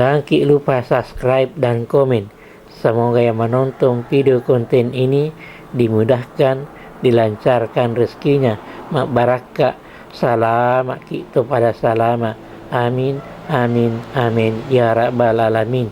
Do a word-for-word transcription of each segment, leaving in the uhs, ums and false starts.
Jangan ki lupa subscribe dan komen. Semoga yang menonton video konten ini dimudahkan, dilancarkan rezekinya, mabbarakka, salama ki to pada salama. Amin, amin, amin, ya rabbal alamin.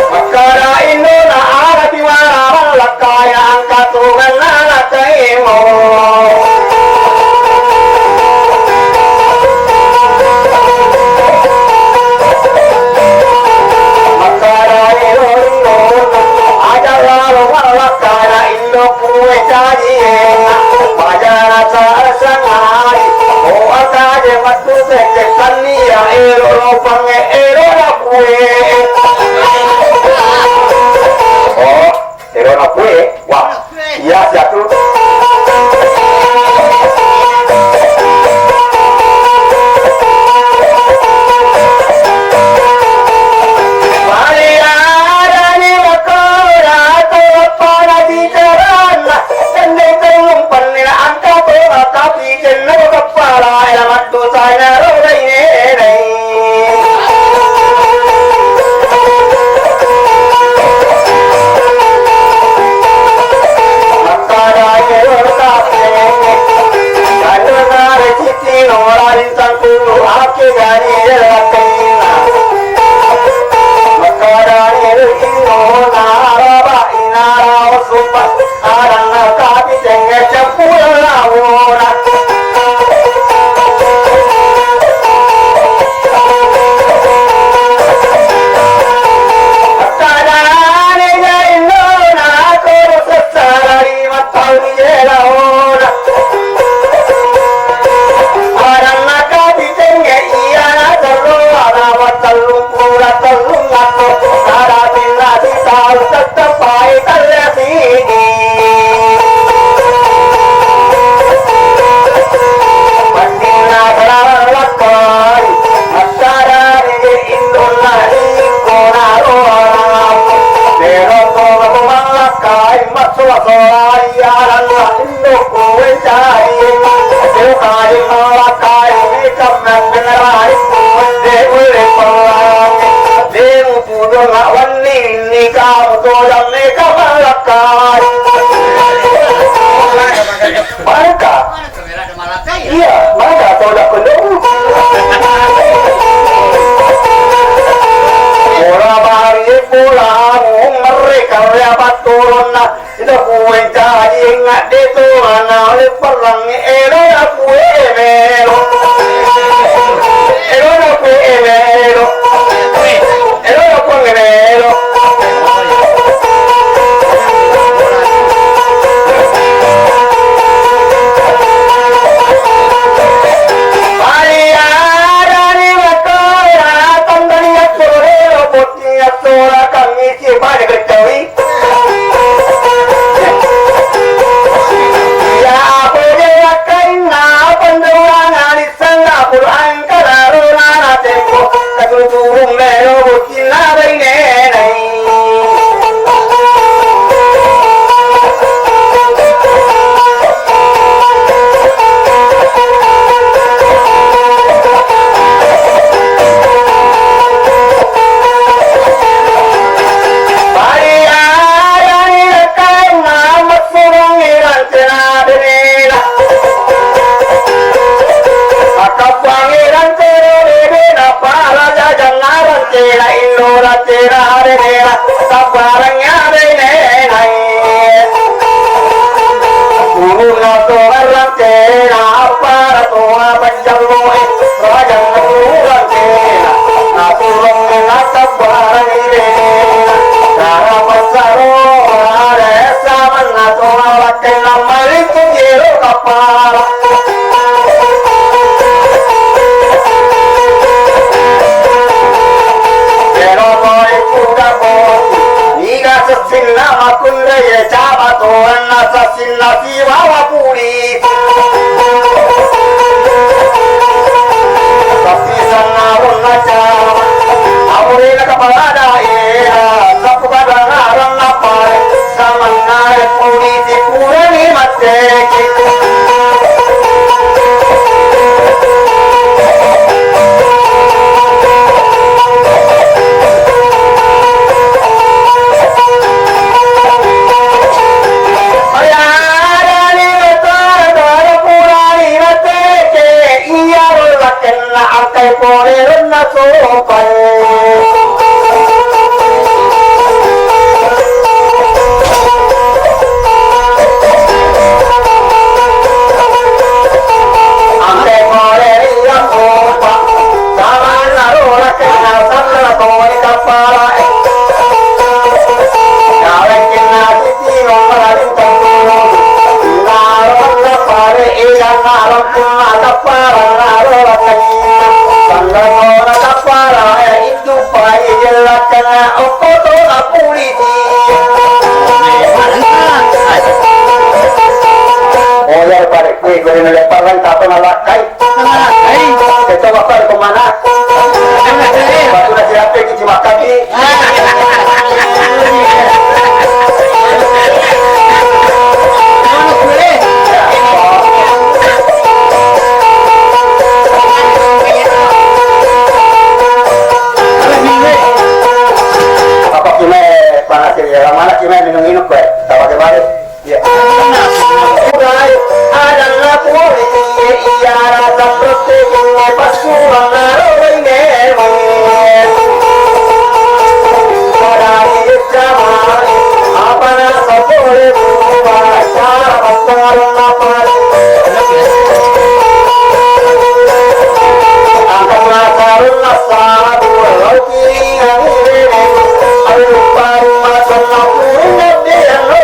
Makkada indona arapi mala mallakkaina angka tongenna nakaimo. Makkada ero indona aja lalo mallakkaina Lokue kajienna, majana tasangai, o akaje mattu tette tannia ero lopangnge ero napue. Oh, ero napue? Wah, iya siatu. Mariarani makora tolapana bicarana. Tendai tellung pannina angka to, tapi kenna kepala ela maddosa ina roda inenai. Sola iya rangga indo kuwe cai. Seo kaji malakkai mekam nang dengerai. Dewe pelangi. Demu pudo ngak wani ni kamu todang mekam malakkai. Barka. Iya, maka tau dakkendong. Bola bari, bola anu, merre karya battoronna. Ida kuwe caji ngadde tu ana oleh perang elo da kuwe melo. Elo da kuwe melo. Elo da kuwe melo. Bariarani makkeda, tandani attorero, botting attora, kangngisi bane kecawi. Ya, apa dia kainna, pendulangan di sana, Quran, kalau rona, tempo, ketuturung, melo, botting, Makabbangirang tero bebena para jajanna rantela indo rantela arenera sabbarang arenenai. Guruna toga rantela appara toga pajjalloe rajanna guru rantela naturunna sabbarang irenena. Dara passaro ada samanna toga lakkenna malitu jero kappara. Ero toi kuda boti, niga sessinna makunre ye caba toranna sessinna sibawa puli. Tapi sanna ronna caba, amurena kepala daerah, sapu kadang arang apa, samanna puli purani mateki. Ayarani matara tara purani mateke iya lakkenna angkai pole renna sopai. Angke pole ri Yakoba, samanna rora kena sanna pole kappara e. Gawe kena siti nomor lintang gunung. Naro na pare iya naro kuma kappara naro lakena. Sanna rora kappara e. Tupai jellakenna okko toga pulisi. Oh ya, pare kue, kue na leparan, tapa na lakkai. Lakkai. Kita bapak ke mana? Batu na siapa kita makan di. Apa kime panas ya? Mana kime minum-minum kue? Tawa kembali. Iya. Urai, adanna pole, iya, iya, rasa prote, iya, pasuang, naro, ini, pada, iya, jama, apa, nasa, pole, buka, cara, pasar, apa, angkat, nasa, nasa, dua, roti, yang, ini, ayo, baru, masuk, nasa, nasa,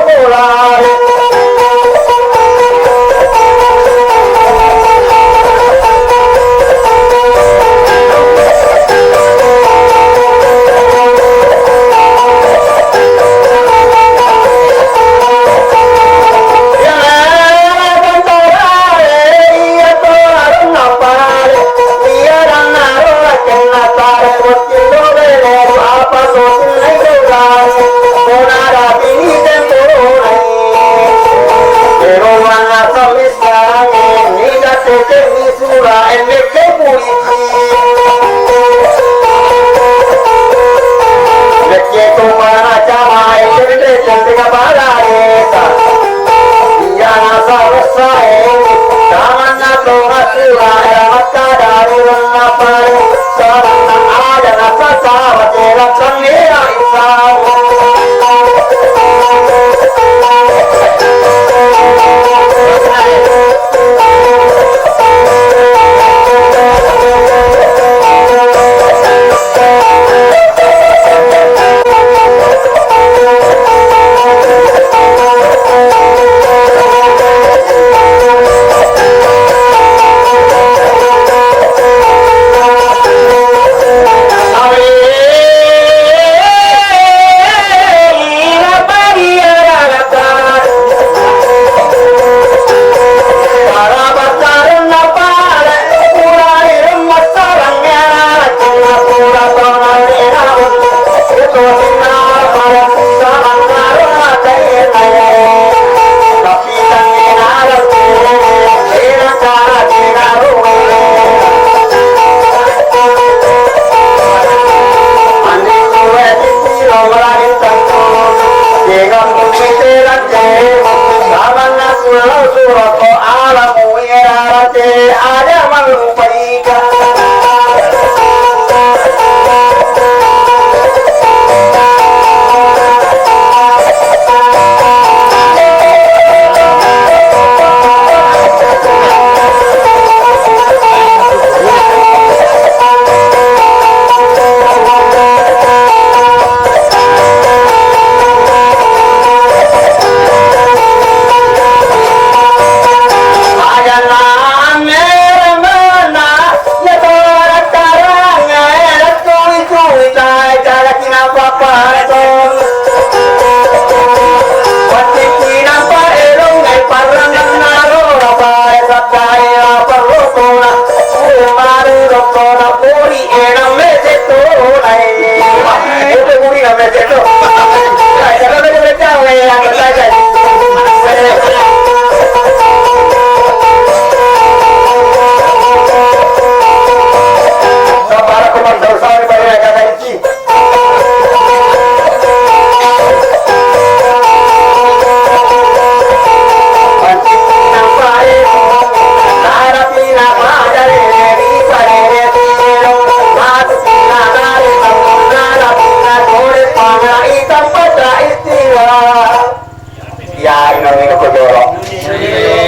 Ini kok jorok.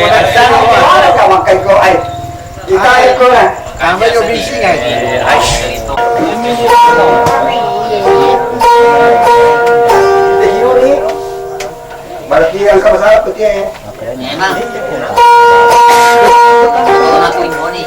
Ada makan kok, ai. Kita ikut lah. Tambah yo bisi, ai. Berarti yang kau salah tuh dia ya. Enak. Enak ini.